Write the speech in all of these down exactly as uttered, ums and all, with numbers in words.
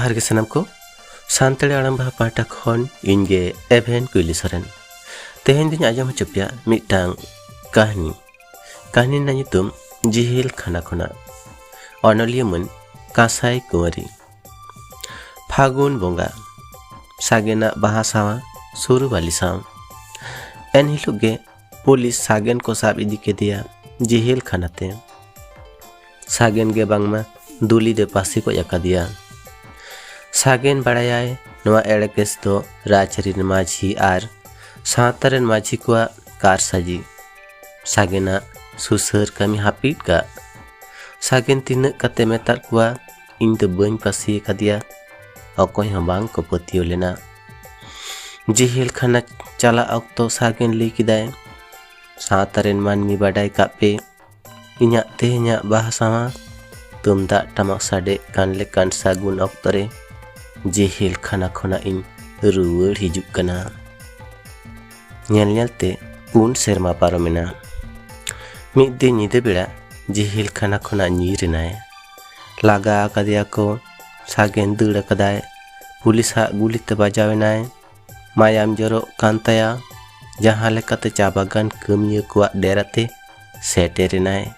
ᱡᱚᱦᱟᱨ ᱜᱮ ᱥᱟᱱᱟᱢ ᱠᱚ᱾ ᱥᱟᱱᱛᱟᱲᱤ ᱟᱲᱟᱝ ᱵᱟᱦᱟ ᱯᱟᱦᱴᱟ ᱠᱷᱚᱱ ᱤᱧ ᱜᱮ ᱮᱵᱷᱮᱱ ᱠᱩᱭᱞᱤ ᱥᱚᱨᱮᱱ᱾ ᱛᱮᱦᱮᱧ ᱫᱚᱧ ᱟᱸᱡᱚᱢ ᱦᱚᱪᱚ ᱯᱮᱭᱟ ᱢᱤᱫᱴᱟᱝ ᱠᱟᱹᱦᱱᱤ᱾ ᱠᱟᱹᱦᱱᱤ ᱨᱮᱱᱟᱜ ᱧᱩᱛᱩᱢ ᱡᱤᱦᱤᱞ ᱠᱷᱟᱱᱟ ᱠᱷᱚᱱᱟᱜ᱾ ᱚᱱᱚᱞᱤᱭᱟᱹ ᱢᱟᱹᱱ ᱠᱟᱸᱥᱟᱭ ᱠᱩᱢᱟᱨᱤ᱾ ᱯᱷᱟᱹᱜᱩᱱ ᱵᱚᱸᱜᱟ, ᱥᱟᱜᱮᱱᱟᱜ ᱵᱟᱦᱟ ᱥᱟᱶᱟ ᱥᱩᱨᱩ ᱵᱟᱹᱞᱤ ᱥᱟᱶ᱾ ᱮᱱᱦᱤᱞᱳᱜ ᱜᱮ ᱯᱩᱞᱤᱥ ᱥᱟᱜᱮᱱ ᱠᱚ ᱥᱟᱵ ᱤᱫᱤ ᱠᱮᱫᱮᱭᱟ ᱡᱤᱦᱤᱞ ᱠᱷᱟᱱᱟ ᱛᱮ᱾ ᱥᱟᱜᱮᱱ ᱜᱮ ᱵᱟᱝᱢᱟ ᱫᱩᱞᱤ ᱫᱮ ᱯᱟᱹᱥᱤ ᱜᱚᱡ ᱟᱠᱟᱫᱮᱭᱟ᱾ ᱥᱟᱜᱮᱱ ᱵᱟᱲᱟᱭᱟᱭ ᱱᱚᱣᱟ ᱮᱲᱮ ᱠᱮᱥ ᱫᱚ ᱨᱟᱡᱽᱟᱹᱨᱤ ᱨᱮᱱ ᱢᱟᱹᱡᱷᱤ ᱟᱨ ᱥᱟᱶᱛᱟ ᱨᱮᱱ ᱢᱟᱹᱡᱷᱤ ᱠᱚᱣᱟᱜ ᱠᱟᱨᱥᱟᱡᱤ᱾ ᱥᱟᱜᱮᱱᱟᱜ ᱥᱩᱥᱟᱹᱨ ᱠᱟᱹᱢᱤ ᱦᱟᱹᱯᱤᱫ ᱠᱟᱜ᱾ ᱥᱟᱜᱮᱱ ᱛᱤᱱᱟᱹᱜ ᱠᱟᱛᱮ ᱢᱮᱛᱟᱫ ᱠᱚᱣᱟ, ᱤᱧ ᱫᱚ ᱵᱟᱹᱧ ᱯᱟᱹᱥᱤ ᱟᱠᱟᱫᱮᱭᱟ᱾ ᱚᱠᱚᱭ ᱦᱚᱸ ᱵᱟᱝ ᱠᱚ ᱯᱟᱹᱛᱭᱟᱹᱣ ᱞᱮᱱᱟ᱾ ᱡᱤᱦᱤᱞ ᱠᱷᱟᱱᱟ ᱪᱟᱞᱟᱜ ᱚᱠᱛᱚ ᱥᱟᱜᱮᱱ ᱞᱟᱹᱭ ᱠᱮᱫᱟᱭ, ᱥᱟᱶᱛᱟ ᱨᱮᱱ ᱢᱟᱹᱱᱢᱤ ᱵᱟᱰᱟᱭ ᱠᱟᱜ ᱯᱮ, ᱤᱧᱟᱹᱜ ᱛᱮᱦᱮᱧᱟᱜ ᱵᱟᱦᱟ ᱥᱟᱶᱟ ᱛᱩᱢᱫᱟᱜ ᱴᱟᱢᱟᱠ ᱥᱟᱰᱮᱜ ᱠᱟᱱ ᱞᱮᱠᱟᱱ ᱥᱟᱹᱜᱩᱱ ᱚᱠᱛᱚ ᱨᱮ ᱡᱤᱦᱤᱞ ᱠᱷᱟᱱᱟ ᱠᱷᱚᱱᱟᱜ ᱤᱧ ᱨᱩᱣᱟᱹᱲ ᱦᱤᱡᱩᱜ ᱠᱟᱱᱟ᱾ ᱧᱮᱞ ᱧᱮᱞ ᱛᱮ ᱯᱩᱱ ᱥᱮᱨᱢᱟ ᱯᱟᱨᱚᱢᱮᱱᱟ᱾ ᱢᱤᱫ ᱫᱤᱱ ᱧᱤᱫᱟᱹ ᱵᱮᱲᱟ ᱡᱤᱦᱤᱞ ᱠᱷᱟᱱᱟ ᱠᱷᱚᱱᱟᱜ ᱧᱤᱨ ᱮᱱᱟᱭ᱾ ᱞᱟᱜᱟ ᱟᱠᱟᱫᱮᱭᱟ ᱠᱚ᱾ ᱥᱟᱜᱮᱱ ᱫᱟᱹᱲ ᱟᱠᱟᱫᱟᱭ᱾ ᱯᱩᱞᱤᱥᱟᱜ ᱜᱩᱞᱤ ᱛᱮ ᱵᱟᱡᱟᱣ ᱮᱱᱟᱭ᱾ ᱢᱟᱭᱟᱢ ᱡᱚᱨᱚᱜ ᱠᱟᱱ ᱛᱟᱭᱟ᱾ ᱡᱟᱦᱟᱸ ᱞᱮᱠᱟᱛᱮ ᱪᱟ ᱵᱟᱜᱟᱱ ᱠᱟᱹᱢᱤᱭᱟᱹ ᱠᱚᱣᱟᱜ ᱰᱮᱨᱟ ᱛᱮ ᱥᱮᱴᱮᱨ ᱮᱱᱟᱭ᱾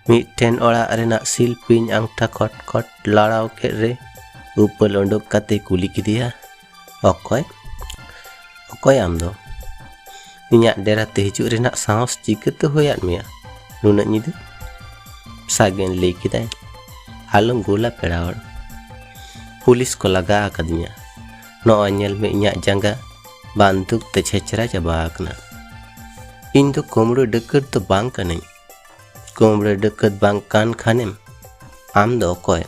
ᱢᱤᱫᱴᱮᱱ ᱚᱲᱟᱜ ᱨᱮᱱᱟᱜ ᱥᱤᱞᱯᱤᱧ ᱟᱝᱴᱷᱟ ᱠᱷᱚᱴ ᱠᱷᱚᱴ ᱞᱟᱲᱟᱣ ᱠᱮᱫ ᱨᱮ ᱩᱯᱟᱹᱞ ᱩᱰᱩᱠ ᱠᱟᱛᱮ ᱠᱩᱞᱤ ᱠᱮᱫᱮᱭᱟ, ᱚᱠᱚᱭ? ᱚᱠᱚᱭ ᱟᱢ ᱫᱚ? ᱤᱧᱟᱹᱜ ᱰᱮᱨᱟ ᱛᱮ ᱦᱤᱡᱩᱜ ᱨᱮᱱᱟᱜ ᱥᱟᱦᱚᱥ ᱪᱤᱠᱟᱹᱛᱮ ᱦᱩᱭᱟᱫ ᱢᱮᱭᱟ ᱱᱩᱱᱟᱹᱜ ᱧᱤᱫᱟᱹ? ᱥᱟᱜᱮᱱ ᱞᱟᱹᱭ ᱠᱮᱫᱟᱭ, ᱟᱞᱚᱢ ᱜᱳᱞᱟ ᱯᱮᱲᱟ ᱦᱚᱲ᱾ ᱯᱩᱞᱤᱥ ᱠᱚ ᱞᱟᱜᱟ ᱟᱠᱟᱫᱤᱧᱟ᱾ ᱱᱚᱜᱼᱚᱭ ᱧᱮᱞ ᱢᱮ ᱤᱧᱟᱹᱜ ᱡᱟᱸᱜᱟ ᱵᱟᱱᱫᱩᱠ ᱛᱮ ᱪᱷᱮᱪᱨᱟ ᱪᱟᱵᱟ ᱟᱠᱟᱱᱟ᱾ ᱤᱧ ᱫᱚ ᱠᱩᱢᱵᱽᱲᱩ ᱰᱟᱹᱠᱟᱹᱛ ᱫᱚ ᱵᱟᱝ ᱠᱟᱹᱱᱟᱹᱧ᱾ ᱠᱩᱢᱵᱽᱲᱩ ᱰᱟᱹᱠᱟᱹᱛ ᱵᱟᱝ ᱠᱟᱱ ᱠᱷᱟᱱᱮᱢ ᱟᱢ ᱫᱚ ᱚᱠᱚᱭ?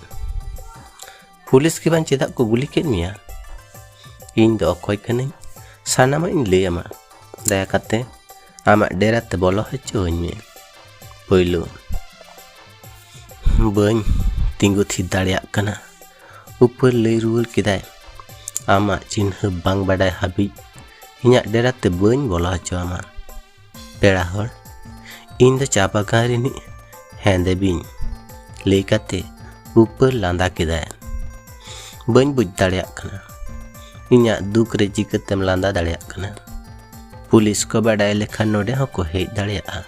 ᱯᱩᱞᱤᱥ ᱜᱮ ᱵᱟᱝ ᱪᱮᱫᱟᱜ ᱠᱚ ᱜᱩᱞᱤ ᱠᱮᱫ ᱢᱮᱭᱟ? ᱤᱧ ᱫᱚ ᱚᱠᱚᱭ ᱠᱟᱹᱱᱟᱹᱧ ᱥᱟᱱᱟᱢᱟᱜ ᱤᱧ ᱞᱟᱹᱭ ᱟᱢᱟ᱾ ᱫᱟᱭᱟ ᱠᱟᱛᱮ ᱟᱢᱟᱜ ᱰᱮᱨᱟ ᱛᱮ ᱵᱚᱞᱚ ᱦᱚᱪᱚ ᱟᱹᱧ ᱢᱮ᱾ ᱯᱳᱭᱞᱳ᱾ ᱵᱟᱹᱧ ᱛᱤᱸᱜᱩ ᱛᱷᱤᱨ ᱫᱟᱲᱮᱭᱟᱜ ᱠᱟᱱᱟ᱾ ᱩᱯᱟᱹᱞ ᱞᱟᱹᱭ ᱨᱩᱣᱟᱹᱲ ᱠᱮᱫᱟᱭ, ᱟᱢᱟᱜ ᱪᱤᱱᱦᱟᱹ ᱵᱟᱝ ᱵᱟᱰᱟᱭ ᱦᱟᱹᱵᱤᱡ ᱤᱧᱟᱹᱜ ᱰᱮᱨᱟ ᱛᱮ ᱵᱟᱹᱧ ᱵᱚᱞᱚ ᱦᱚᱪᱚ ᱟᱢᱟ᱾ ᱯᱮᱲᱟ ᱦᱚᱲ, ᱤᱧ ᱫᱚ ᱪᱟ ᱵᱟᱜᱟᱱ ᱨᱤᱱᱤᱡ ᱦᱮᱸᱫᱮ ᱵᱤᱧ᱾ ᱞᱟᱹᱭ ᱠᱟᱛᱮ ᱩᱯᱟᱹᱞ ᱞᱟᱸᱫᱟ ᱠᱮᱫᱟᱭ᱾ ᱵᱟᱹᱧ ᱵᱩᱡᱽ ᱫᱟᱲᱮᱭᱟᱜ ᱠᱟᱱᱟ, ᱤᱧᱟᱹᱜ ᱫᱩᱠ ᱨᱮ ᱪᱤᱠᱟᱹᱛᱮᱢ ᱞᱟᱸᱫᱟ ᱫᱟᱲᱮᱭᱟᱜ ᱠᱟᱱᱟ? ᱯᱩᱞᱤᱥ ᱠᱚ ᱵᱟᱰᱟᱭ ᱞᱮᱠᱷᱟᱱ ᱱᱚᱰᱮ ᱦᱚᱸᱠᱚ ᱦᱮᱡ ᱫᱟᱲᱮᱭᱟᱜᱼᱟ᱾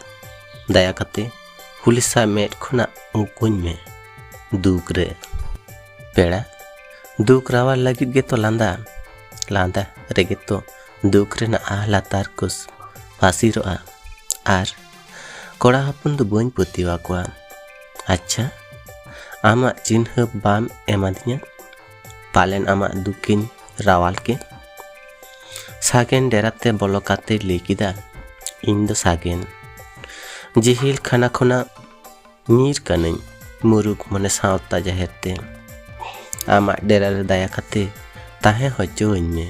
ᱫᱟᱭᱟ ᱠᱟᱛᱮ ᱯᱩᱞᱤᱥᱟᱜ ᱢᱮᱫ ᱠᱷᱚᱱᱟᱜ ᱩᱠᱩᱧ ᱢᱮ᱾ ᱫᱩᱠ ᱨᱮ ᱯᱮᱲᱟ, ᱫᱩᱠ ᱨᱟᱣᱟᱞ ᱞᱟᱹᱜᱤᱫ ᱜᱮᱛᱚ ᱞᱟᱸᱫᱟ᱾ ᱞᱟᱸᱫᱟ ᱨᱮᱜᱮ ᱛᱚ ᱫᱩᱠ ᱨᱮᱱᱟᱜ ᱟᱦᱞᱟ ᱛᱟᱨᱠᱚᱥ ᱯᱟᱹᱥᱤᱨᱚᱜᱼᱟ᱾ ᱟᱨ ᱠᱚᱲᱟ ᱦᱚᱯᱚᱱ ᱫᱚ ᱵᱟᱹᱧ ᱯᱟᱹᱛᱭᱟᱹᱣ ᱟᱠᱚᱣᱟ᱾ ᱟᱪᱪᱷᱟ, ᱟᱢᱟᱜ ᱪᱤᱱᱦᱟᱹ ᱵᱟᱢ ᱮᱢᱟᱫᱤᱧᱟ? ᱯᱟᱞᱮᱱ ᱟᱢᱟᱜ ᱫᱩᱠᱤᱧ ᱨᱟᱣᱟᱞ ᱠᱮ? ᱥᱟᱜᱮᱱ ᱰᱮᱨᱟᱛᱮ ᱵᱚᱞᱚ ᱠᱟᱛᱮᱭ ᱞᱟᱹᱭ ᱠᱮᱫᱟ, ᱤᱧ ᱫᱚ ᱥᱟᱜᱮᱱ, ᱡᱤᱦᱤᱞ ᱠᱷᱟᱱᱟ ᱠᱷᱚᱱᱟᱜ ᱧᱤᱨ ᱠᱟᱹᱱᱟᱹᱧ ᱢᱩᱨᱩᱠ ᱢᱚᱱᱮ ᱥᱟᱶᱛᱟ ᱡᱟᱦᱮᱨ ᱛᱮ᱾ ᱟᱢᱟᱜ ᱰᱮᱨᱟ ᱨᱮ ᱫᱟᱭᱟ ᱠᱟᱛᱮ ᱛᱟᱦᱮᱸ ᱦᱚᱪᱚᱣᱟᱹᱧ ᱢᱮ᱾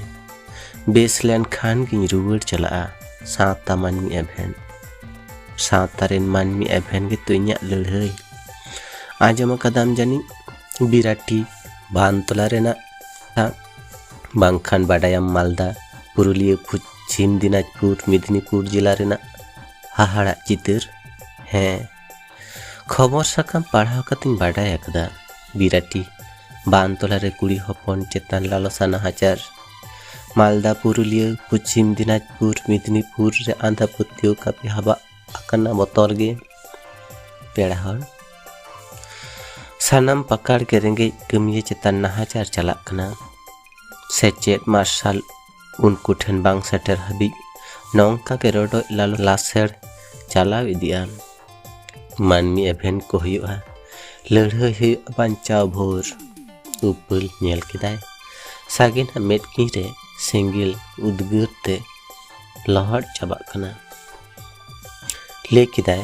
ᱵᱮᱥ ᱞᱮᱱ ᱠᱷᱟᱱ ᱜᱤᱧ ᱨᱩᱣᱟᱹᱲ ᱪᱟᱞᱟᱜᱼᱟ ᱥᱟᱶᱛᱟ ᱢᱟᱹᱱᱢᱤ ᱮᱵᱷᱮᱱ᱾ ᱥᱟᱶᱛᱟ ᱨᱮᱱ ᱢᱟᱹᱱᱢᱤ ᱮᱵᱷᱮᱱ ᱜᱮᱛᱚ ᱤᱧᱟᱹᱜ ᱞᱟᱹᱲᱦᱟᱹᱭ᱾ ᱟᱸᱡᱚᱢ ᱟᱠᱟᱫᱟᱢ ᱡᱟᱹᱱᱤᱡ ᱵᱤᱨᱟᱴᱤ ᱵᱟᱱᱛᱚᱞᱟ ᱨᱮᱱᱟᱜ ᱠᱟᱛᱷᱟ? ᱵᱟᱝᱠᱷᱟᱱ ᱵᱟᱰᱟᱭᱟᱢ ᱢᱟᱞᱫᱟ, ᱯᱩᱨᱩᱞᱤᱭᱟᱹ, ᱯᱚᱪᱷᱤᱢ ᱫᱤᱱᱟᱡᱽᱯᱩᱨ, ᱢᱮᱫᱤᱱᱤᱯᱩᱨ ᱡᱮᱞᱟ ᱨᱮᱱᱟᱜ ᱦᱟᱦᱟᱲᱟᱜ ᱪᱤᱛᱟᱹᱨ? ᱦᱮᱸ, ᱠᱷᱚᱵᱚᱨ ᱥᱟᱠᱟᱢ ᱯᱟᱲᱦᱟᱣ ᱠᱟᱛᱮᱧ ᱵᱟᱰᱟᱭ ᱟᱠᱟᱫᱟ, ᱵᱤᱨᱟᱴᱤ ᱵᱟᱱᱛᱚᱞᱟ ᱨᱮ ᱠᱩᱲᱤ ᱦᱚᱯᱚᱱ ᱪᱮᱛᱟᱱ ᱞᱟᱞᱚᱥᱟ ᱱᱟᱦᱟᱪᱟᱨ᱾ ᱢᱟᱞᱫᱟ, ᱯᱩᱨᱩᱞᱤᱭᱟᱹ, ᱯᱚᱪᱷᱤᱢ ᱫᱤᱱᱟᱡᱽᱯᱩᱨ, ᱢᱮᱫᱤᱱᱤᱯᱩᱨ ᱨᱮ ᱟᱸᱫᱷᱟ ᱯᱟᱹᱛᱭᱟᱹᱣ ᱠᱟᱹᱯᱤ ᱦᱟᱵᱟᱜ ᱟᱠᱟᱱᱟ ᱵᱚᱛᱚᱨ ᱜᱮ᱾ ᱯᱮᱲᱟ ᱦᱚᱲ, ᱥᱟᱱᱟᱢ ᱯᱟᱠᱟᱲ ᱜᱮ ᱨᱮᱸᱜᱮᱡ ᱠᱟᱹᱢᱤᱭᱟᱹ ᱪᱮᱛᱟᱱ ᱱᱟᱦᱟᱪᱟᱨ ᱪᱟᱞᱟᱜ ᱠᱟᱱᱟ᱾ ᱥᱮᱪᱮᱫ ᱢᱟᱨᱥᱟᱞ ᱩᱱᱠᱩ ᱴᱷᱮᱱ ᱵᱟᱝ ᱥᱮᱴᱮᱨ ᱦᱟᱹᱵᱤᱡ ᱱᱚᱝᱠᱟ ᱜᱮ ᱨᱚᱰᱚᱡ ᱞᱟᱞᱚ ᱞᱟᱥᱮᱨ ᱪᱟᱞᱟᱣ ᱤᱫᱤᱜᱼᱟ᱾ ᱢᱟᱹᱱᱢᱤ ᱮᱵᱷᱮᱱ ᱠᱚ ᱦᱩᱭᱩᱜᱼᱟ, ᱞᱟᱹᱲᱦᱟᱹᱭ ᱦᱩᱭᱩᱜᱼᱟ ᱵᱟᱧᱪᱟᱣ ᱵᱷᱳᱨ᱾ ᱩᱯᱟᱹᱞ ᱧᱮᱞ ᱠᱮᱫᱟᱭ, ᱥᱟᱜᱮᱱᱟᱜ ᱢᱮᱫ ᱠᱤᱧ ᱨᱮ ᱥᱮᱸᱜᱮᱞ ᱩᱫᱽᱜᱟᱹᱨ ᱛᱮ ᱞᱚᱦᱚᱫ ᱪᱟᱵᱟᱜ ᱠᱟᱱᱟ᱾ ᱞᱟᱹᱭ ᱠᱮᱫᱟᱭ,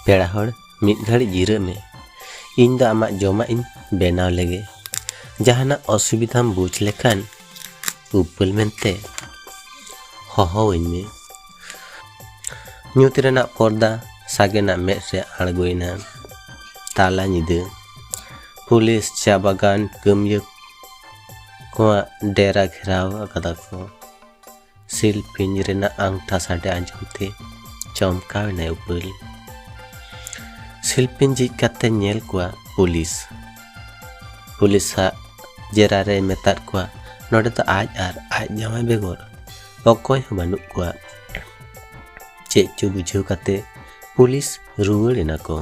ᱯᱮᱲᱟ ᱦᱚᱲ, ᱢᱤᱫ ᱜᱷᱟᱹᱲᱤᱡ ᱡᱤᱨᱟᱹᱜ ᱢᱮ, ᱤᱧ ᱫᱚ ᱟᱢᱟᱜ ᱡᱚᱢᱟᱜ ᱤᱧ ᱵᱮᱱᱟᱣ ᱞᱮᱜᱮ᱾ ᱡᱟᱦᱟᱱᱟᱜ ᱚᱥᱩᱵᱤᱫᱷᱟᱢ ᱵᱩᱡᱽ ᱞᱮᱠᱷᱟᱱ ᱩᱯᱟᱹᱞ ᱢᱮᱱᱛᱮ ᱦᱚᱦᱚᱣᱟᱹᱧ ᱢᱮ᱾ ᱧᱩᱛ ᱨᱮᱱᱟᱜ ᱯᱚᱨᱫᱟ ᱥᱟᱜᱮᱱᱟᱜ ᱢᱮᱫ ᱨᱮ ᱟᱬᱜᱚᱭᱮᱱᱟ᱾ ᱛᱟᱞᱟ ᱧᱤᱫᱟᱹ ᱯᱩᱞᱤᱥ, ᱪᱟ ᱵᱟᱜᱟᱱ ᱠᱟᱹᱢᱤᱭᱟᱹ ᱠᱚᱣᱟᱜ ᱰᱮᱨᱟ ᱜᱷᱮᱨᱟᱣ ᱟᱠᱟᱫᱟ ᱠᱚ᱾ ᱥᱤᱞᱯᱤᱧ ᱨᱮᱱᱟᱜ ᱟᱝᱴᱷᱟ ᱥᱟᱰᱮ ᱟᱸᱡᱚᱢ ᱛᱮ ᱪᱚᱢᱠᱟᱣ ᱮᱱᱟᱭ ᱩᱯᱟᱹᱞ᱾ ᱥᱤᱞᱯᱤᱧ ᱡᱷᱤᱡ ᱠᱟᱛᱮ ᱧᱮᱞ ᱠᱚᱣᱟ ᱯᱩᱞᱤᱥ᱾ ᱯᱩᱞᱤᱥᱟᱜ ᱡᱮᱨᱟ ᱨᱮᱭ ᱢᱮᱛᱟᱫ ᱠᱚᱣᱟ, ᱱᱚᱰᱮ ᱫᱚ ᱟᱡ ᱟᱨ ᱟᱡ ᱡᱟᱶᱟᱭ ᱵᱮᱜᱚᱨ ᱚᱠᱚᱭ ᱦᱚᱸ ᱵᱟᱹᱱᱩᱜ ᱠᱚᱣᱟ᱾ ᱪᱮᱫ ᱪᱚ ᱵᱩᱡᱷᱟᱹᱣ ᱠᱟᱛᱮ ᱯᱩᱞᱤᱥ ᱨᱩᱣᱟᱹᱲ ᱮᱱᱟ ᱠᱚ᱾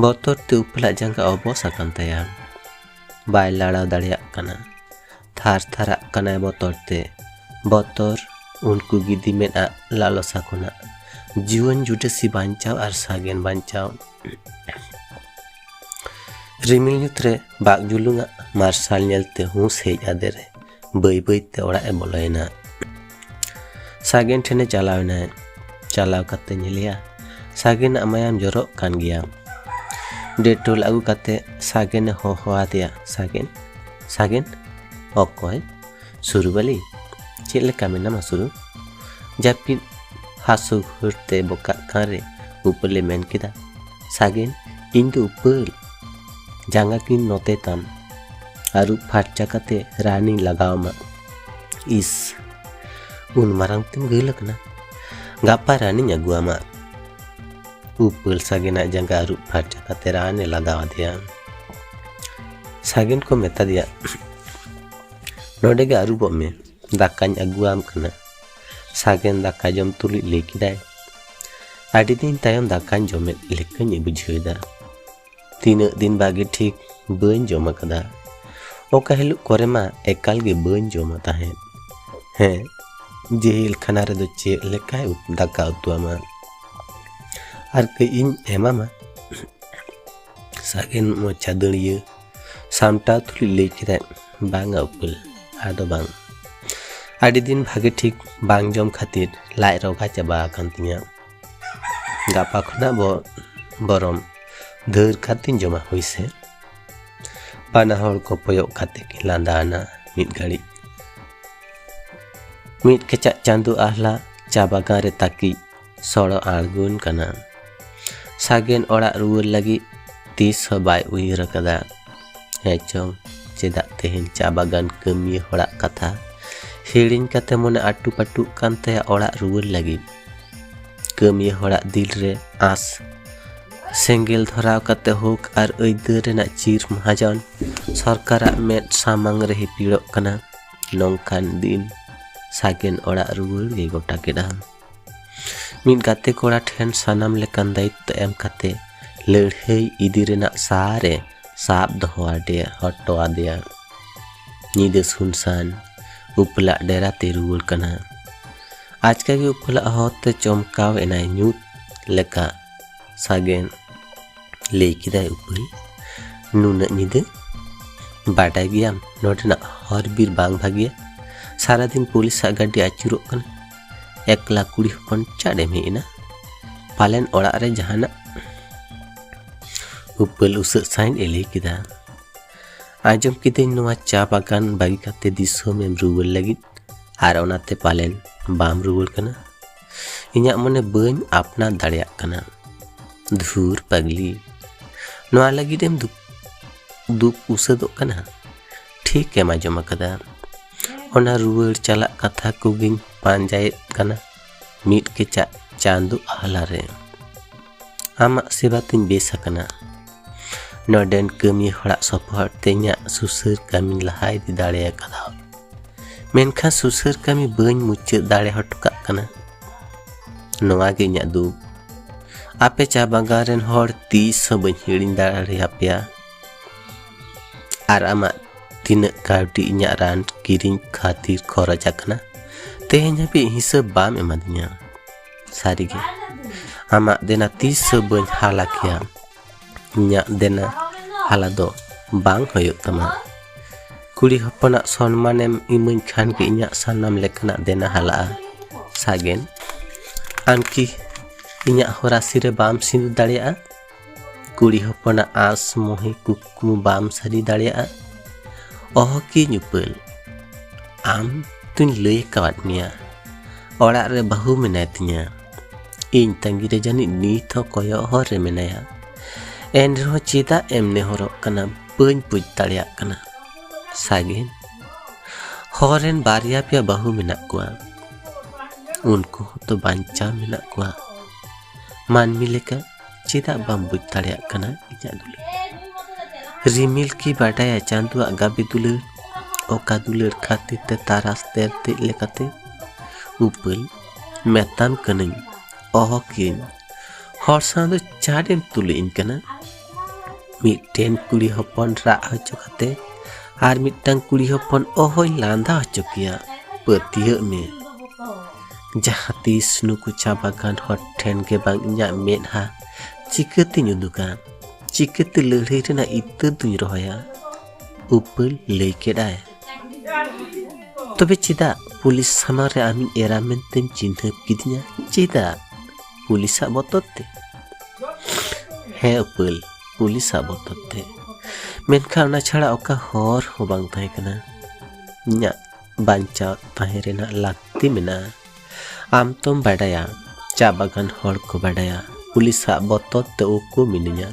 ᱵᱚᱛᱚᱨ ᱛᱮ ᱩᱯᱟᱹᱞᱟᱜ ᱡᱟᱸᱜᱟ ᱚᱵᱚᱥ ᱟᱠᱟᱱ ᱛᱟᱭᱟ᱾ ᱵᱟᱭ ᱞᱟᱲᱟᱣ ᱫᱟᱲᱮᱭᱟᱜ ᱠᱟᱱᱟ᱾ ᱛᱷᱟᱨ ᱛᱷᱟᱨᱟᱜ ᱠᱟᱱᱟᱭ ᱵᱚᱛᱚᱨ ᱛᱮ᱾ ᱵᱚᱛᱚᱨ, ᱩᱱᱠᱩ ᱜᱤᱫᱤ ᱢᱮᱫ ᱟᱜ ᱞᱟᱞᱚᱥᱟ ᱠᱷᱚᱱᱟᱜ ᱡᱩᱣᱟᱹᱱ ᱡᱩᱰᱟᱹᱥᱤ ᱵᱟᱧᱪᱟᱣ ᱟᱨ ᱥᱟᱜᱮᱱ ᱵᱟᱧᱪᱟᱣ᱾ ᱨᱤᱢᱤᱞ ᱧᱩᱛ ᱨᱮ ᱵᱟᱜ ᱡᱩᱞᱩᱝᱟᱜ ᱢᱟᱨᱥᱟᱞ ᱧᱮᱞᱛᱮ ᱦᱩᱸᱥ ᱦᱮᱡ ᱟᱫᱮᱨᱮ ᱵᱟᱹᱭ ᱵᱟᱹᱭ ᱛᱮ ᱚᱲᱟᱜ ᱮ ᱵᱚᱞᱚᱭᱮᱱᱟ᱾ ᱥᱟᱜᱮᱱ ᱴᱷᱮᱱᱮ ᱪᱟᱞᱟᱣ ᱮᱱᱟᱭ᱾ ᱪᱟᱞᱟᱣ ᱠᱟᱛᱮ ᱧᱮᱞᱮᱭᱟ, ᱥᱟᱜᱮᱱᱟᱜ ᱢᱟᱭᱟᱢ ᱡᱚᱨᱚᱜ ᱠᱟᱱ ᱜᱮᱭᱟ᱾ ᱰᱮᱴᱳᱞ ᱟᱹᱜᱩ ᱠᱟᱛᱮ ᱥᱟᱜᱮᱱᱮ ᱦᱚᱦᱚ ᱟᱫᱮᱭᱟ, "ᱥᱟᱜᱮᱱ, ᱥᱟᱜᱮᱱ!" "ᱚᱠᱚᱭ?" "ᱥᱩᱨᱩᱵᱟᱹᱞᱤ, ᱪᱮᱫ ᱞᱮᱠᱟ ᱢᱮᱱᱟᱢᱟ ᱥᱩᱨᱩ?" ᱡᱟᱹᱯᱤᱫ ᱦᱟᱹᱥᱩ ᱦᱟᱹᱨᱛᱮ ᱵᱚᱠᱟᱜ ᱠᱟᱱ ᱨᱮ ᱩᱯᱟᱹᱞᱮ ᱢᱮᱱ ᱠᱮᱫᱟ, "ᱥᱟᱜᱮᱱ, ᱤᱧ ᱫᱚ ᱩᱯᱟᱹᱞ, ᱡᱟᱸᱜᱟ ᱠᱤᱱ ᱱᱚᱛᱮ ᱛᱟᱢ, ᱟᱹᱨᱩᱵ ᱯᱷᱟᱨᱪᱟ ᱠᱟᱛᱮ ᱨᱟᱱᱤᱧ ᱞᱟᱜᱟᱣ ᱟᱢᱟ᱾" "ᱤᱥ, ᱩᱱ ᱢᱟᱨᱟᱝ ᱛᱮᱢ ᱜᱟᱹᱞ ᱟᱠᱟᱱᱟ, ᱜᱟᱯᱟ ᱨᱟᱱᱤᱧ ᱟᱹᱜᱩ ᱟᱢᱟ᱾" ᱩᱯᱟᱹᱞ ᱥᱟᱜᱮᱱᱟᱜ ᱡᱟᱸᱜᱟ ᱟᱹᱨᱩᱵ ᱯᱷᱟᱨᱪᱟ ᱠᱟᱛᱮ ᱨᱟᱱᱮ ᱞᱟᱜᱟᱣ ᱟᱫᱮᱭᱟ᱾ ᱥᱟᱜᱮᱱ ᱠᱚ ᱢᱮᱛᱟ ᱫᱮᱭᱟ, "ᱱᱚᱰᱮ ᱜᱮ ᱟᱹᱨᱩᱵᱚᱜ ᱢᱮ, ᱫᱟᱠᱟᱧ ᱟᱹᱜᱩᱣᱟᱢ ᱠᱟᱱᱟ᱾" ᱥᱟᱜᱮᱱ ᱫᱟᱠᱟ ᱡᱚᱢ ᱛᱩᱞᱩᱡ ᱞᱟᱹᱭ ᱠᱮᱫᱟᱭ, "ᱟᱹᱰᱤ ᱫᱤᱱ ᱛᱟᱭᱚᱢ ᱫᱟᱠᱟᱧ ᱡᱚᱢᱮᱫ ᱞᱮᱠᱟᱧ ᱵᱩᱡᱷᱟᱹᱣ ᱮᱫᱟ᱾ ᱛᱤᱱᱟᱹᱜ ᱫᱤᱱ ᱵᱷᱟᱜᱮ ᱴᱷᱤᱠ ᱵᱟᱹᱧ ᱡᱚᱢ ᱟᱠᱟᱫᱟ᱾ ᱚᱠᱟ ᱦᱤᱞᱳᱜ ᱠᱚᱨᱮ ᱢᱟ ᱮᱠᱟᱞ ᱜᱮ ᱵᱟᱹᱧ ᱡᱚᱢᱟ ᱛᱟᱦᱮᱸᱫ᱾ ᱦᱮᱸ, ᱡᱮᱦᱤᱞ ᱠᱷᱟᱱᱟ ᱨᱮᱫᱚ ᱪᱮᱫ ᱞᱮᱠᱟᱭ ᱩᱛ-, ᱫᱟᱠᱟ ᱩᱛᱩ ᱟᱢᱟ? ᱟᱨ ᱠᱟᱹᱡ ᱤᱧ ᱮᱢᱟᱢᱟ?" ᱥᱟᱜᱮᱱ ᱢᱚᱪᱟ ᱫᱟᱹᱲᱤᱭᱟᱹ ᱥᱟᱢᱴᱟᱣ ᱛᱩᱞᱩᱡ ᱞᱟᱹᱭ ᱠᱮᱫᱟᱭ, "ᱵᱟᱝᱟ ᱩᱯᱟᱹᱞ, ᱟᱫᱚ ᱵᱟᱝ᱾ ᱟᱹᱰᱤ ᱫᱤᱱ ᱵᱷᱟᱜᱮ ᱴᱷᱤᱠ ᱵᱟᱝ ᱡᱚᱢ ᱠᱷᱟᱹᱛᱤᱨ ᱞᱟᱡ ᱨᱚᱜᱟ ᱪᱟᱵᱟ ᱟᱠᱟᱱ ᱛᱤᱧᱟ᱾ ᱜᱟᱯᱟ ᱠᱷᱚᱱᱟᱜ ᱵᱚ-, ᱵᱚᱨᱚᱢ ᱫᱷᱟᱹᱨ ᱠᱟᱛᱮᱧ ᱡᱚᱢᱟ, ᱦᱳᱭ ᱥᱮ?" ᱵᱟᱱᱟ ᱦᱚᱲ ᱠᱚ ᱠᱚᱭᱚᱜ ᱠᱟᱛᱮ ᱠᱤᱱ ᱞᱟᱸᱫᱟᱣᱱᱟ ᱢᱤᱫ ᱜᱷᱟᱹᱲᱤᱡ᱾ ᱢᱤᱫ ᱠᱮᱪᱟᱜ ᱪᱟᱸᱫᱳ ᱟᱦᱞᱟ ᱪᱟ ᱵᱟᱜᱟᱱ ᱨᱮ ᱛᱟᱹᱠᱤᱡ ᱥᱚᱲᱚ ᱟᱬᱜᱚᱱ ᱠᱟᱱᱟ᱾ ᱥᱟᱜᱮᱱ ᱚᱲᱟᱜ ᱨᱩᱣᱟᱹᱲ ᱞᱟᱹᱜᱤᱫ ᱛᱤᱥ ᱦᱚᱸ ᱵᱟᱭ ᱩᱭᱦᱟᱹᱨ ᱟᱠᱟᱫᱟ᱾ ᱦᱮᱸ ᱪᱚᱝ, ᱪᱮᱫᱟᱜ ᱛᱮᱦᱮᱧ ᱪᱟ ᱵᱟᱜᱟᱱ ᱠᱟᱹᱢᱤᱭᱟᱹ ᱦᱚᱲᱟᱜ ᱠᱟᱛᱷᱟ ᱦᱤᱲᱤᱧ ᱠᱟᱛᱮ ᱢᱚᱱᱮ ᱟᱹᱴᱩ ᱯᱟᱹᱴᱩᱜ ᱠᱟᱱ ᱛᱟᱭᱟ ᱚᱲᱟᱜ ᱨᱩᱣᱟᱹᱲ ᱞᱟᱹᱜᱤᱫ? ᱠᱟᱹᱢᱤᱭᱟᱹ ᱦᱚᱲᱟᱜ ᱫᱤᱞ ᱨᱮ ᱟᱸᱥ ᱥᱮᱸᱜᱮᱞ ᱫᱷᱚᱨᱟᱣ ᱠᱟᱛᱮ ᱦᱳᱠ ᱟᱨ ᱟᱹᱭᱫᱟᱹᱨ ᱨᱮᱱᱟᱜ ᱪᱤᱨ ᱢᱚᱦᱟᱡᱚᱱ ᱥᱚᱨᱠᱟᱨᱟᱜ ᱢᱮᱫ ᱥᱟᱢᱟᱝ ᱨᱮ ᱦᱤᱯᱤᱲᱚᱜ ᱠᱟᱱᱟ᱾ ᱱᱚᱝᱠᱟᱱ ᱫᱤᱱ ᱥᱟᱜᱮᱱ ᱚᱲᱟᱜ ᱨᱩᱣᱟᱹᱲ ᱜᱮ ᱜᱚᱴᱟ ᱠᱮᱫᱟ᱾ ᱢᱤᱫ ᱜᱟᱛᱮ ᱠᱚᱲᱟ ᱴᱷᱮᱱ ᱥᱟᱱᱟᱢ ᱞᱮᱠᱟᱱ ᱫᱟᱭᱤᱛᱛᱚ ᱮᱢ ᱠᱟᱛᱮ ᱞᱟᱹᱲᱦᱟᱹᱭ ᱤᱫᱤ ᱨᱮᱱᱟᱜ ᱥᱟᱦᱟᱨᱮ ᱥᱟᱵ ᱫᱚᱦᱚ ᱟᱫᱮᱭᱟ, ᱦᱚᱴᱚ ᱟᱫᱮᱭᱟ᱾ ᱧᱤᱫᱟᱹ ᱥᱩᱱᱥᱟᱱ ᱩᱯᱟᱹᱞᱟᱜ ᱰᱮᱨᱟ ᱛᱮ ᱨᱩᱣᱟᱹᱲ ᱠᱟᱱᱟ᱾ ᱟᱪᱠᱟ ᱜᱮ ᱩᱯᱟᱹᱞᱟᱜ ᱦᱚᱨ ᱛᱮ ᱪᱚᱢᱠᱟᱣ ᱮᱱᱟᱭ ᱧᱩᱛ ᱞᱮᱠᱟ᱾ ᱥᱟᱜᱮᱱ ᱞᱟᱹᱭ ᱠᱮᱫᱟᱭ, ᱩᱯᱟᱹᱞ, ᱱᱩᱱᱟᱹᱜ ᱧᱤᱫᱟᱹ? ᱵᱟᱰᱟᱭ ᱜᱮᱭᱟᱢ ᱱᱚᱰᱮᱱᱟᱜ ᱦᱚᱨ ᱵᱤᱨ ᱵᱟᱝ ᱵᱷᱟᱹᱜᱤᱭᱟ᱾ ᱥᱟᱨᱟᱫᱤᱱ ᱯᱩᱞᱤᱥᱟᱜ ᱜᱟᱹᱰᱤ ᱟᱹᱪᱩᱨᱚᱜ ᱠᱟᱱᱟ᱾ ᱮᱠᱞᱟ ᱠᱩᱲᱤ ᱦᱚᱯᱚᱱ ᱪᱟᱰᱮᱢ ᱦᱮᱡ ᱮᱱᱟ? ᱯᱟᱞᱮᱱ ᱚᱲᱟᱜ ᱨᱮ ᱡᱟᱦᱟᱱᱟᱜ᱾ ᱩᱯᱟᱹᱞ ᱩᱥᱟᱹᱫ ᱥᱟᱺᱦᱤᱡ ᱮ ᱞᱟᱹᱭ ᱠᱮᱫᱟ, ᱟᱸᱡᱚᱢ ᱠᱤᱫᱟᱹᱧ ᱱᱚᱣᱟ ᱪᱟ ᱵᱟᱜᱟᱱ ᱵᱟᱹᱜᱤ ᱠᱟᱛᱮ ᱫᱤᱥᱚᱢ ᱮᱢ ᱨᱩᱣᱟᱹᱲ ᱞᱟᱹᱜᱤᱫ, ᱟᱨ ᱚᱱᱟᱛᱮ ᱯᱟᱞᱮᱱ ᱵᱟᱢ ᱨᱩᱣᱟᱹᱲ ᱠᱟᱱᱟ᱾ ᱤᱧᱟᱹᱜ ᱢᱚᱱᱮ ᱵᱟᱹᱧ ᱟᱯᱱᱟᱨ ᱫᱟᱲᱮᱭᱟᱜ ᱠᱟᱱᱟ᱾ ᱫᱷᱩᱨ ᱯᱟᱜᱽᱞᱤ, ᱱᱚᱣᱟ ᱞᱟᱹᱜᱤᱫ ᱮᱢ ᱫᱩᱠ, ᱫᱩᱠ ᱩᱥᱟᱹᱫᱚᱜ ᱠᱟᱱᱟ? ᱴᱷᱤᱠ ᱮᱢ ᱟᱸᱡᱚᱢ ᱟᱠᱟᱫᱟ᱾ ᱚᱱᱟ ᱨᱩᱣᱟᱹᱲ ᱪᱟᱞᱟᱜ ᱠᱟᱛᱷᱟ ᱠᱚᱜᱮᱧ ᱯᱟᱸᱡᱟᱭᱮᱫ ᱠᱟᱱᱟ ᱢᱤᱫ ᱠᱮᱪᱟᱜ ᱪᱟᱸᱫᱚ ᱟᱦᱞᱟ ᱨᱮ᱾ ᱟᱢᱟᱜ ᱥᱮᱵᱟ ᱛᱤᱧ ᱵᱮᱥ ᱟᱠᱟᱱᱟ᱾ ᱱᱚᱰᱮᱱ ᱠᱟᱹᱢᱤ ᱦᱚᱲᱟᱜ ᱥᱚᱯᱚᱦᱚᱫ ᱛᱮ ᱤᱧᱟᱹᱜ ᱥᱩᱥᱟᱹᱨ ᱠᱟᱹᱢᱤᱧ ᱞᱟᱦᱟ ᱤᱫᱤ ᱫᱟᱲᱮ ᱟᱠᱟᱫᱟ, ᱢᱮᱱᱠᱷᱟᱱ ᱥᱩᱥᱟᱹᱨ ᱠᱟᱹᱢᱤ ᱵᱟᱹᱧ ᱢᱩᱪᱟᱹᱫ ᱫᱟᱲᱮ ᱦᱚᱴᱚ ᱠᱟᱜ ᱠᱟᱱᱟ᱾ ᱱᱚᱣᱟ ᱜᱮ ᱤᱧᱟᱹᱜ ᱫᱩᱠ᱾ ᱟᱯᱮ ᱪᱟ ᱵᱟᱜᱟᱱ ᱨᱮᱱ ᱦᱚᱲ ᱛᱤᱥ ᱦᱚᱸ ᱵᱟᱹᱧ ᱦᱤᱲᱤᱧ ᱫᱟᱲᱮᱭᱟᱯᱮᱭᱟ᱾ ᱟᱨ ᱟᱢᱟᱜ ᱛᱤᱱᱟᱹᱜ ᱠᱟᱹᱣᱰᱤ ᱤᱧᱟᱹᱜ ᱨᱟᱱ ᱠᱤᱨᱤᱧ ᱠᱷᱟᱹᱛᱤᱨ ᱠᱷᱚᱨᱚᱪ ᱟᱠᱟᱱᱟ, ᱛᱮᱦᱮᱧ ᱦᱟᱹᱵᱤᱡ ᱦᱤᱥᱟᱹᱵ ᱵᱟᱢ ᱮᱢᱟᱫᱤᱧᱟ᱾ ᱥᱟᱹᱨᱤᱜᱮ, ᱟᱢᱟᱜ ᱫᱮᱱᱟ ᱛᱤᱥ ᱦᱚᱸ ᱵᱟᱹᱧ ᱦᱟᱞᱟ ᱠᱮᱭᱟ᱾ ᱤᱧᱟᱹᱜ ᱫᱮᱱᱟ ᱦᱟᱞᱟ ᱫᱚ ᱵᱟᱝ ᱦᱩᱭᱩᱜ ᱛᱟᱢᱟ᱾ ᱠᱩᱲᱤ ᱦᱚᱯᱚᱱᱟᱜ ᱥᱚᱱᱢᱟᱱᱮᱢ ᱤᱢᱟᱹᱧ ᱠᱷᱟᱱ ᱜᱮ ᱤᱧᱟᱹᱜ ᱥᱟᱱᱟᱢ ᱞᱮᱠᱟᱱᱟᱜ ᱫᱮᱱᱟ ᱦᱟᱞᱟᱜᱼᱟ᱾ ᱥᱟᱜᱮᱱ, ᱟᱢ ᱠᱤ ᱤᱧᱟᱹᱜ ᱦᱚᱨᱟᱥᱤ ᱨᱮ ᱵᱟᱢ ᱥᱤᱸᱫᱩᱨ ᱫᱟᱲᱮᱭᱟᱜᱼᱟ? ᱠᱩᱲᱤ ᱦᱚᱯᱚᱱᱟᱜ ᱟᱸᱥ ᱢᱚᱦᱮ ᱠᱩᱠᱢᱩ ᱵᱟᱢ ᱥᱟᱹᱨᱤ ᱫᱟᱲᱮᱭᱟᱜᱼᱟ? ᱚᱦᱚ ᱠᱤᱧ ᱩᱯᱟᱹᱞ, ᱟᱢ ᱫᱩᱧ ᱞᱟᱹᱭ ᱟᱠᱟᱣᱟᱫ ᱢᱮᱭᱟ, ᱚᱲᱟᱜ ᱨᱮ ᱵᱟᱹᱦᱩ ᱢᱮᱱᱟᱭ ᱛᱤᱧᱟ᱾ ᱤᱧ ᱛᱟᱺᱜᱤ ᱨᱮ ᱡᱟᱹᱱᱤᱡ ᱱᱤᱛ ᱦᱚᱸ ᱠᱚᱭᱚᱜ ᱦᱚᱨ ᱨᱮ ᱢᱮᱱᱟᱭᱟ᱾ ᱮᱱ ᱨᱮᱦᱚᱸ ᱪᱮᱫᱟᱜ ᱮᱢ ᱱᱮᱦᱚᱨᱚᱜ ᱠᱟᱱᱟ, ᱵᱟᱹᱧ ᱵᱩᱡᱽ ᱫᱟᱲᱮᱭᱟᱜ ᱠᱟᱱᱟ᱾ ᱥᱟᱜᱮᱱ, ᱦᱚᱨ ᱨᱮᱱ ᱵᱟᱨᱭᱟ ᱯᱮᱭᱟ ᱵᱟᱹᱦᱩ ᱢᱮᱱᱟᱜ ᱠᱚᱣᱟ, ᱩᱱᱠᱩ ᱦᱚᱸᱛᱚ ᱵᱟᱧᱪᱟᱣ ᱢᱮᱱᱟᱜ ᱠᱚᱣᱟ᱾ ᱢᱟᱹᱱᱢᱤ ᱞᱮᱠᱟ ᱪᱮᱫᱟᱜ ᱵᱟᱢ ᱵᱩᱡᱽ ᱫᱟᱲᱮᱭᱟᱜ ᱠᱟᱱᱟ ᱤᱧᱟᱹᱜ ᱫᱩᱞᱟᱹᱲ? ᱨᱤᱢᱤᱞ ᱠᱤ ᱵᱟᱰᱟᱭᱟ ᱪᱟᱸᱫᱳᱣᱟᱜ ᱜᱟᱵᱮ ᱫᱩᱞᱟᱹᱲ? ᱚᱠᱟ ᱫᱩᱞᱟᱹᱲ ᱠᱷᱟᱹᱛᱤᱨ ᱛᱮ ᱛᱟᱨᱟᱥ ᱛᱮᱨ ᱛᱮᱡ ᱞᱮᱠᱟᱛᱮ ᱩᱯᱟᱹᱞ ᱢᱮᱛᱟᱢ ᱠᱟᱹᱱᱟᱹᱧ, ᱚᱦᱚ ᱠᱤᱭᱟᱹᱧ᱾ ᱦᱚᱲ ᱥᱟᱶ ᱫᱚ ᱪᱟᱰᱮᱢ ᱛᱩᱞᱩᱡ ᱤᱧ ᱠᱟᱱᱟ᱾ ᱢᱤᱫᱴᱮᱱ ᱠᱩᱲᱤ ᱦᱚᱯᱚᱱ ᱨᱟᱜ ᱦᱚᱪᱚ ᱠᱟᱛᱮ ᱟᱨ ᱢᱤᱫᱴᱟᱝ ᱠᱩᱲᱤ ᱦᱚᱯᱚᱱ ᱚᱦᱚᱧ ᱞᱟᱸᱫᱟ ᱦᱚᱪᱚ ᱠᱮᱭᱟ᱾ ᱯᱟᱹᱛᱭᱟᱹᱜ ᱢᱮ, ᱡᱟᱦᱟᱸ ᱛᱤᱥ ᱱᱩᱠᱩ ᱪᱟ ᱵᱟᱜᱟᱱ ᱦᱚᱲ ᱴᱷᱮᱱ ᱜᱮ ᱵᱟᱝ ᱤᱧᱟᱹᱜ ᱢᱮᱫᱦᱟ ᱪᱤᱠᱟᱹᱛᱤᱧ ᱩᱫᱩᱜᱟ? ᱪᱤᱠᱟᱹᱛᱮ ᱞᱟᱹᱲᱦᱟᱹᱭ ᱨᱮᱱᱟᱜ ᱤᱛᱟᱹ ᱫᱩᱧ ᱨᱚᱦᱚᱭᱟ? ᱩᱯᱟᱹᱞ ᱞᱟᱹᱭ ᱠᱮᱫᱟᱭ, ᱛᱚᱵᱮ ᱪᱮᱫᱟᱜ ᱯᱩᱞᱤᱥ ᱥᱟᱢᱟᱝ ᱨᱮ ᱟᱢᱤᱧ ᱮᱨᱟ ᱢᱮᱱᱛᱮᱢ ᱪᱤᱱᱦᱟᱹᱯ ᱠᱤᱫᱤᱧᱟ? ᱪᱮᱫᱟᱜ? ᱯᱩᱞᱤᱥᱟᱜ ᱵᱚᱛᱚᱨ ᱛᱮ? ᱦᱮᱸ ᱩᱯᱟᱹᱞ, ᱯᱩᱞᱤᱥᱟᱜ ᱵᱚᱛᱚᱨ ᱛᱮ᱾ ᱢᱮᱱᱠᱷᱟᱱ ᱚᱱᱟ ᱪᱷᱟᱲᱟ ᱚᱠᱟ ᱦᱚᱨ ᱦᱚᱸ ᱵᱟᱝ ᱛᱟᱦᱮᱸ ᱠᱟᱱᱟ᱾ ᱤᱧᱟᱹᱜ ᱵᱟᱧᱪᱟᱣ ᱛᱟᱦᱮᱸ ᱨᱮᱱᱟᱜ ᱞᱟᱹᱠᱛᱤ ᱢᱮᱱᱟᱜᱼᱟ᱾ ᱟᱢ ᱛᱚᱢ ᱵᱟᱰᱟᱭᱟ, ᱪᱟ ᱵᱟᱜᱟᱱ ᱦᱚᱲ ᱠᱚ ᱵᱟᱰᱟᱭᱟ, ᱯᱩᱞᱤᱥᱟᱜ ᱵᱚᱛᱚᱨ ᱛᱮ ᱩᱠᱩ ᱢᱤᱱᱟᱹᱧᱟ᱾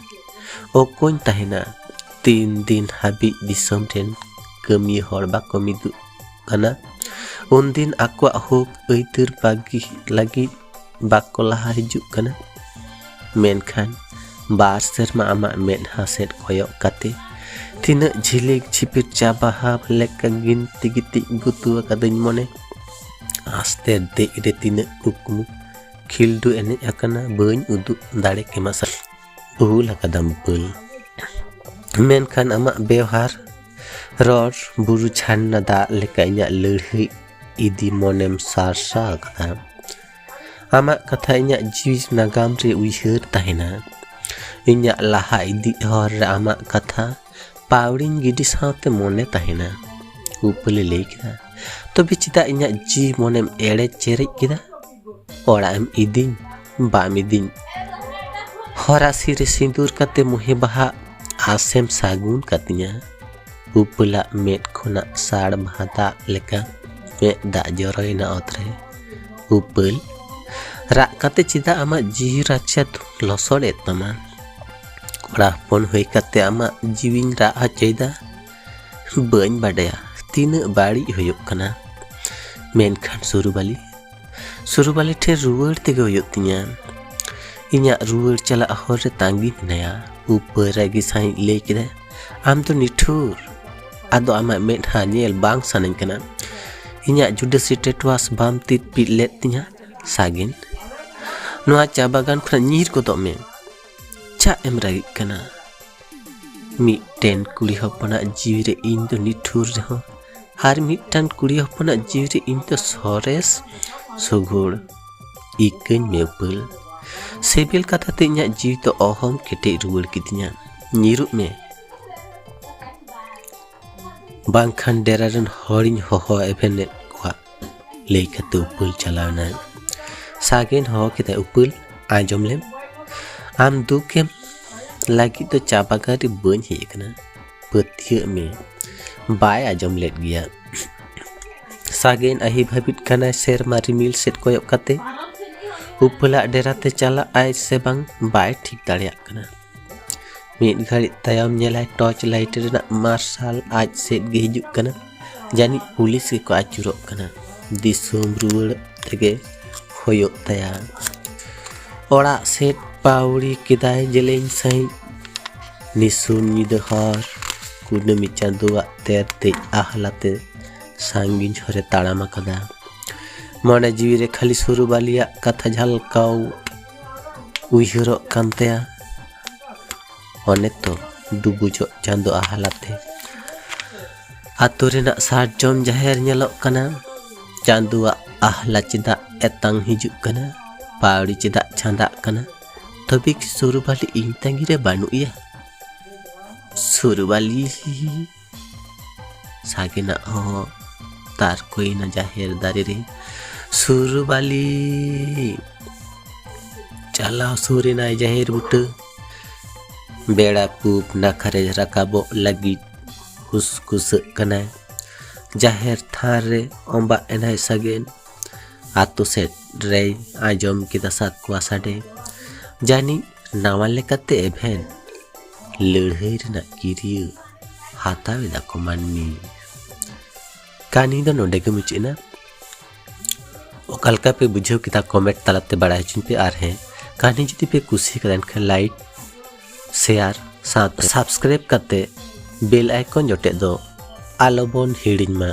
ᱩᱠᱩᱧ ᱛᱟᱦᱮᱱᱟ ᱛᱤᱱ ᱫᱤᱱ ᱦᱟᱹᱵᱤᱡ ᱫᱤᱥᱚᱢ ᱨᱮᱱ ᱠᱟᱹᱢᱤᱭᱟᱹ ᱦᱚᱲ ᱵᱟᱠᱚ ᱢᱤᱫᱩᱜ ᱠᱟᱱᱟ᱾ ᱩᱱᱫᱤᱱ ᱟᱠᱚᱣᱟᱜ ᱦᱚᱠ ᱟᱹᱭᱫᱟᱹᱨ ᱵᱟᱹᱜᱤ ᱞᱟᱹᱜᱤᱫ ᱵᱟᱠᱚ ᱞᱟᱦᱟ ᱦᱤᱡᱩᱜ ᱠᱟᱱᱟ᱾ ᱢᱮᱱᱠᱷᱟᱱ ᱵᱟᱨ ᱥᱮᱨᱢᱟ ᱟᱢᱟᱜ ᱢᱮᱫᱦᱟ ᱥᱮᱫ ᱠᱚᱭᱚᱜ ᱠᱟᱛᱮ ᱛᱤᱱᱟᱹᱜ ᱡᱷᱤᱞᱤᱠ ᱡᱷᱤᱯᱤᱨ ᱪᱟ ᱵᱟᱦᱟ ᱞᱮᱠᱟ ᱜᱤᱱᱛᱤ ᱜᱤᱛᱤᱡ ᱜᱩᱛᱩ ᱟᱠᱟᱫᱟᱹᱧ ᱢᱚᱱᱮ᱾ ᱟᱥᱛᱮ ᱫᱮᱡ ᱨᱮ ᱛᱤᱱᱟᱹᱜ ᱠᱩᱠᱢᱩ ᱠᱷᱤᱞᱰᱩ ᱮᱱᱮᱡ ᱟᱠᱟᱱᱟ, ᱵᱟᱹᱧ ᱩᱫᱩᱜ ᱫᱟᱲᱮ ᱠᱮᱢᱟ ᱥᱟ᱾ ᱵᱷᱩᱞ ᱟᱠᱟᱫᱟᱢ ᱩᱯᱟᱹᱞ, ᱢᱮᱱᱠᱷᱟᱱ ᱟᱢᱟᱜ ᱵᱮᱣᱦᱟᱨ, ᱨᱚᱲ, ᱵᱩᱨᱩ ᱡᱷᱟᱨᱱᱟ ᱫᱟᱜ ᱞᱮᱠᱟ ᱤᱧᱟᱹᱜ ᱞᱟᱹᱲᱦᱟᱹᱭ ᱤᱫᱤ ᱢᱚᱱᱮᱢ ᱥᱟᱨᱥᱟ ᱟᱠᱟᱫᱟ᱾ ᱟᱢᱟᱜ ᱠᱟᱛᱷᱟ ᱤᱧᱟᱹᱜ ᱡᱤᱣᱤ ᱱᱟᱜᱟᱢ ᱨᱮ ᱩᱭᱦᱟᱹᱨ ᱛᱟᱦᱮᱱᱟ᱾ ᱤᱧᱟᱹᱜ ᱞᱟᱦᱟ ᱤᱫᱤ ᱦᱚᱨ ᱨᱮ ᱟᱢᱟᱜ ᱠᱟᱛᱷᱟ ᱯᱟᱹᱣᱲᱤᱧ ᱜᱤᱰᱤ ᱥᱟᱶᱛᱮ ᱢᱚᱱᱮ ᱛᱟᱦᱮᱱᱟ᱾ ᱩᱯᱟᱹᱞᱮ ᱞᱟᱹᱭ ᱠᱮᱫᱟ, ᱛᱚᱵᱮ ᱪᱮᱫᱟᱜ ᱤᱧᱟᱹᱜ ᱡᱤᱣᱤ ᱢᱚᱱᱮᱢ ᱮᱲᱮ ᱪᱮᱨᱮᱡ ᱠᱮᱫᱟ? ᱚᱲᱟᱜ ᱮᱢ ᱤᱫᱤᱧ, ᱵᱟᱢ ᱤᱫᱤᱧ? ᱦᱚᱨᱟᱥᱤ ᱨᱮ ᱥᱤᱸᱫᱩᱨ ᱠᱟᱛᱮ ᱢᱩᱦᱮ ᱵᱟᱦᱟ ᱟᱥᱮᱢ ᱥᱟᱹᱜᱩᱱ ᱠᱟᱹᱛᱤᱧᱟ᱾ ᱩᱯᱟᱹᱞᱟᱜ ᱢᱮᱫ ᱠᱷᱚᱱᱟᱜ ᱥᱟᱲ ᱵᱟᱦᱟ ᱫᱟᱜ ᱞᱮᱠᱟ ᱢᱮᱫ ᱫᱟᱜ ᱡᱚᱨᱚᱭᱮᱱᱟ ᱚᱛ ᱨᱮ᱾ ᱩᱯᱟᱹᱞ, ᱨᱟᱜ ᱠᱟᱛᱮ ᱪᱮᱫᱟᱜ ᱟᱢᱟᱜ ᱡᱤᱣᱤ ᱨᱟᱪᱟ ᱫᱚ ᱞᱚᱥᱚᱲᱮᱫ ᱛᱟᱢᱟ? ᱠᱚᱲᱟ ᱦᱚᱯᱚᱱ ᱦᱩᱭ ᱠᱟᱛᱮ ᱟᱢᱟᱜ ᱡᱤᱣᱤᱧ ᱨᱟᱜ ᱦᱚᱪᱚᱭᱮᱫᱟ᱾ ᱵᱟᱹᱧ ᱵᱟᱰᱟᱭᱟ ᱛᱤᱱᱟᱹᱜ ᱵᱟᱹᱲᱤᱡ ᱦᱩᱭᱩᱜ ᱠᱟᱱᱟ, ᱢᱮᱱᱠᱷᱟᱱ ᱥᱩᱨᱩᱵᱟᱞᱤ, ᱥᱩᱨᱩᱵᱟᱞᱤ ᱴᱷᱮᱱ ᱨᱩᱣᱟᱹᱲ ᱛᱮᱜᱮ ᱦᱩᱭᱩᱜ ᱛᱤᱧᱟ᱾ ᱤᱧᱟᱹᱜ ᱨᱩᱣᱟᱹᱲ ᱪᱟᱞᱟᱜ ᱦᱚᱨ ᱨᱮ ᱛᱟᱺᱜᱤ ᱢᱮᱱᱟᱭᱟ᱾ ᱩᱯᱟᱹᱨ ᱨᱟᱹᱜᱤ ᱥᱟᱺᱦᱤᱡ ᱞᱟᱹᱭ ᱠᱮᱫᱟᱭ, "ᱟᱢ ᱫᱚ ᱱᱤᱴᱷᱩᱨ, ᱟᱫᱚ ᱟᱢᱟᱜ ᱢᱮᱫᱦᱟ ᱧᱮᱞ ᱵᱟᱝ ᱥᱟᱱᱟᱧ ᱠᱟᱱᱟ᱾ ᱤᱧᱟᱹᱜ ᱡᱩᱰᱟᱹᱥᱤ ᱴᱮᱴᱣᱟᱥ ᱵᱟᱢ ᱛᱤᱛᱯᱤᱫ ᱞᱮᱫ ᱛᱤᱧᱟ ᱥᱟᱜᱮᱱ᱾ ᱱᱚᱣᱟ ᱪᱟ ᱵᱟᱜᱟᱱ ᱠᱷᱚᱱᱟᱜ ᱧᱤᱨ ᱜᱚᱫᱚᱜ ᱢᱮ᱾ ᱪᱟᱜ ᱮᱢ ᱨᱟᱹᱜᱤᱜ ᱠᱟᱱᱟ?" ᱢᱤᱫᱴᱮᱱ ᱠᱩᱲᱤ ᱦᱚᱯᱚᱱᱟᱜ ᱡᱤᱣᱤ ᱨᱮ ᱤᱧ ᱫᱚ ᱱᱤᱴᱷᱩᱨ ᱨᱮᱦᱚᱸ, ᱟᱨ ᱢᱤᱫᱴᱟᱝ ᱠᱩᱲᱤ ᱦᱚᱯᱚᱱᱟᱜ ᱡᱤᱣᱤ ᱨᱮ ᱤᱧ ᱫᱚ ᱥᱚᱨᱮᱥ ᱥᱩᱜᱩᱲ᱾ ᱤᱠᱟᱹᱧ ᱢᱮ ᱩᱯᱟᱹᱞ᱾ ᱥᱤᱵᱤᱞ ᱠᱟᱛᱷᱟ ᱛᱮ ᱤᱧᱟᱹᱜ ᱡᱤᱣᱤ ᱫᱚ ᱚᱦᱚᱢ ᱠᱮᱴᱮᱡ ᱨᱩᱣᱟᱹᱲ ᱠᱤᱫᱤᱧᱟ᱾ ᱧᱤᱨᱩᱜ ᱢᱮ, ᱵᱟᱝᱠᱷᱟᱱ ᱰᱮᱨᱟ ᱨᱮᱱ ᱦᱚᱲᱤᱧ ᱦᱚᱦᱚ ᱮᱵᱷᱮᱱᱮᱫ ᱠᱚᱣᱟ᱾ ᱞᱟᱹᱭ ᱠᱟᱛᱮ ᱩᱯᱟᱹᱞ ᱪᱟᱞᱟᱣ ᱮᱱᱟᱭ᱾ ᱥᱟᱜᱮᱱ ᱦᱚᱦᱚ ᱠᱮᱫᱟᱭ, "ᱩᱯᱟᱹᱞ, ᱟᱸᱡᱚᱢ ᱞᱮᱢ, ᱟᱢ ᱫᱩᱠᱮᱢ ᱞᱟᱹᱜᱤᱫ ᱫᱚ ᱪᱟ ᱵᱟᱜᱟᱱ ᱨᱮ ᱵᱟᱹᱧ ᱦᱮᱡ ᱟᱠᱟᱱᱟ᱾ ᱯᱟᱹᱛᱭᱟᱹᱜ ᱢᱮ, ᱵᱟᱭ ᱟᱸᱡᱚᱢ ᱞᱮᱫ ᱜᱮᱭᱟ᱾" ᱥᱟᱜᱮᱱ ᱟᱹᱦᱤᱵ ᱦᱟᱹᱵᱤᱫ ᱠᱟᱱᱟᱭ ᱥᱮᱨᱢᱟ ᱨᱤᱢᱤᱞ ᱥᱮᱫ ᱠᱚᱭᱚᱜ ᱠᱟᱛᱮ᱾ ᱩᱯᱟᱹᱞᱟᱜ ᱰᱮᱨᱟ ᱛᱮ ᱪᱟᱞᱟᱜ ᱟᱭ ᱥᱮ ᱵᱟᱝ ᱵᱟᱭ ᱴᱷᱤᱠ ᱫᱟᱲᱮᱭᱟᱜ ᱠᱟᱱᱟ᱾ ᱢᱤᱫ ᱜᱷᱟᱹᱲᱤᱡ ᱛᱟᱭᱚᱢ ᱧᱮᱞᱟᱭ ᱴᱚᱨᱪ ᱞᱟᱭᱤᱴ ᱨᱮᱱᱟᱜ ᱢᱟᱨᱥᱟᱞ ᱟᱡ ᱥᱮᱫ ᱜᱮ ᱦᱤᱡᱩᱜ ᱠᱟᱱᱟ᱾ ᱡᱟᱹᱱᱤᱡ ᱯᱩᱞᱤᱥ ᱜᱮᱠᱚ ᱟᱹᱪᱩᱨᱚᱜ ᱠᱟᱱᱟ᱾ ᱫᱤᱥᱚᱢ ᱨᱩᱣᱟᱹᱲ ᱛᱮᱜᱮ ᱦᱩᱭᱩᱜ ᱛᱟᱭᱟ᱾ ᱚᱲᱟᱜ ᱥᱮᱫ ᱯᱟᱣᱲᱤ ᱠᱮᱫᱟᱭ ᱡᱮᱞᱮᱧ ᱥᱟᱺᱦᱤᱡ᱾ ᱱᱤᱥᱩᱱ ᱧᱤᱫᱟᱹ ᱦᱚᱨ, ᱠᱩᱱᱟᱹᱢᱤ ᱪᱟᱸᱫᱳᱣᱟᱜ ᱛᱮᱨ ᱛᱮᱡ ᱟᱦᱞᱟᱛᱮ ᱥᱟᱺᱜᱤᱧ ᱦᱚᱨᱮ ᱛᱟᱲᱟᱢ ᱟᱠᱟᱫᱟ᱾ ᱢᱚᱱᱮ ᱡᱤᱣᱤ ᱨᱮ ᱠᱷᱟᱹᱞᱤ ᱥᱩᱨᱩᱵᱟᱞᱤᱭᱟᱜ ᱠᱟᱛᱷᱟ ᱡᱷᱟᱞᱠᱟᱣ ᱩᱭᱦᱟᱹᱨᱚᱜ ᱠᱟᱱ ᱛᱟᱭᱟ᱾ ᱚᱱᱮ ᱛᱚ ᱰᱩᱵᱩᱡᱚᱜ ᱪᱟᱸᱫᱳ ᱟᱦᱞᱟᱛᱮ ᱟᱛᱳ ᱨᱮᱱᱟᱜ ᱥᱟᱨᱡᱚᱢ ᱡᱟᱦᱮᱨ ᱧᱮᱞᱚᱜ ᱠᱟᱱᱟ᱾ ᱪᱟᱸᱫᱳᱣᱟᱜ ᱟᱦᱞᱟ ᱪᱮᱫᱟᱜ ᱮᱛᱟᱝ ᱦᱤᱡᱩᱜ ᱠᱟᱱᱟ? ᱯᱟᱣᱲᱤ ᱪᱮᱫᱟᱜ ᱪᱷᱟᱸᱫᱟᱜ ᱠᱟᱱᱟ? ᱛᱚᱵᱮ ᱠᱤ ᱥᱩᱨᱩᱵᱟᱞᱤ ᱤᱧ ᱛᱟᱺᱜᱤ ᱨᱮ ᱵᱟᱹᱱᱩᱜ ᱮᱭᱟ? ᱥᱩᱨᱩᱵᱟᱞᱤ᱾ ᱥᱟᱜᱮᱱᱟᱜ ᱦᱚᱦᱚ ᱛᱟᱨᱠᱚᱭᱮᱱᱟ ᱡᱟᱦᱮᱨ ᱫᱟᱨᱮ ᱨᱮ᱾ ᱥᱩᱨᱩᱵᱟᱞᱤ᱾ ᱪᱟᱞᱟᱣ ᱥᱩᱨ ᱮᱱᱟᱭ ᱡᱟᱦᱮᱨ ᱵᱩᱴᱟᱹ᱾ ᱵᱮᱲᱟ ᱯᱩᱵ ᱱᱟᱠᱷᱟ ᱨᱮ ᱨᱟᱠᱟᱵᱚᱜ ᱞᱟᱹᱜᱤᱫ ᱦᱩᱥᱠᱩᱥᱟᱹᱜ ᱠᱟᱱᱟᱭ᱾ ᱡᱟᱦᱮᱨ ᱛᱷᱟᱱ ᱨᱮ ᱚᱸᱵᱟᱜ ᱮᱱᱟᱭ ᱥᱟᱜᱮᱱ᱾ ᱟᱛᱳ ᱥᱮᱫ ᱨᱮᱭ ᱟᱸᱡᱚᱢ ᱠᱮᱫᱟ ᱥᱟᱠᱣᱟ ᱥᱟᱰᱮ᱾ ᱡᱟᱹᱱᱤᱡ ᱱᱟᱣᱟ ᱞᱮᱠᱟᱛᱮ ᱮᱵᱷᱮᱱ ᱞᱟᱹᱲᱦᱟᱹᱭ ᱨᱮᱱᱟᱜ ᱠᱤᱨᱭᱟᱹ ᱦᱟᱛᱟᱣ ᱮᱫᱟ ᱠᱚ ᱢᱟᱹᱱᱢᱤ᱾ ᱠᱟᱹᱦᱱᱤ ᱫᱚ ᱱᱚᱰᱮ ᱜᱮ ᱢᱩᱪᱟᱹᱫ ᱮᱱᱟ᱾ ᱚᱠᱟ ᱞᱮᱠᱟ ᱯᱮ ᱵᱩᱡᱷᱟᱹᱣ ᱠᱮᱫᱟ, ᱠᱚᱢᱮᱱᱴ ᱛᱟᱞᱟᱛᱮ ᱵᱟᱲᱟᱭ ᱦᱚᱪᱚᱧ ᱯᱮ᱾ ᱟᱨ ᱦᱮᱸ, ᱠᱟᱹᱦᱱᱤ ᱡᱩᱫᱤ ᱯᱮ ᱠᱩᱥᱤ ᱠᱟᱫᱟ, ᱮᱱᱠᱷᱟᱱ like, share ᱥᱟᱶᱛᱮ subscribe ᱠᱟᱛᱮ bell icon ᱡᱚᱴᱮᱫ ᱫᱚ ᱟᱞᱚᱵᱚᱱ ᱦᱤᱲᱤᱧ ᱢᱟ᱾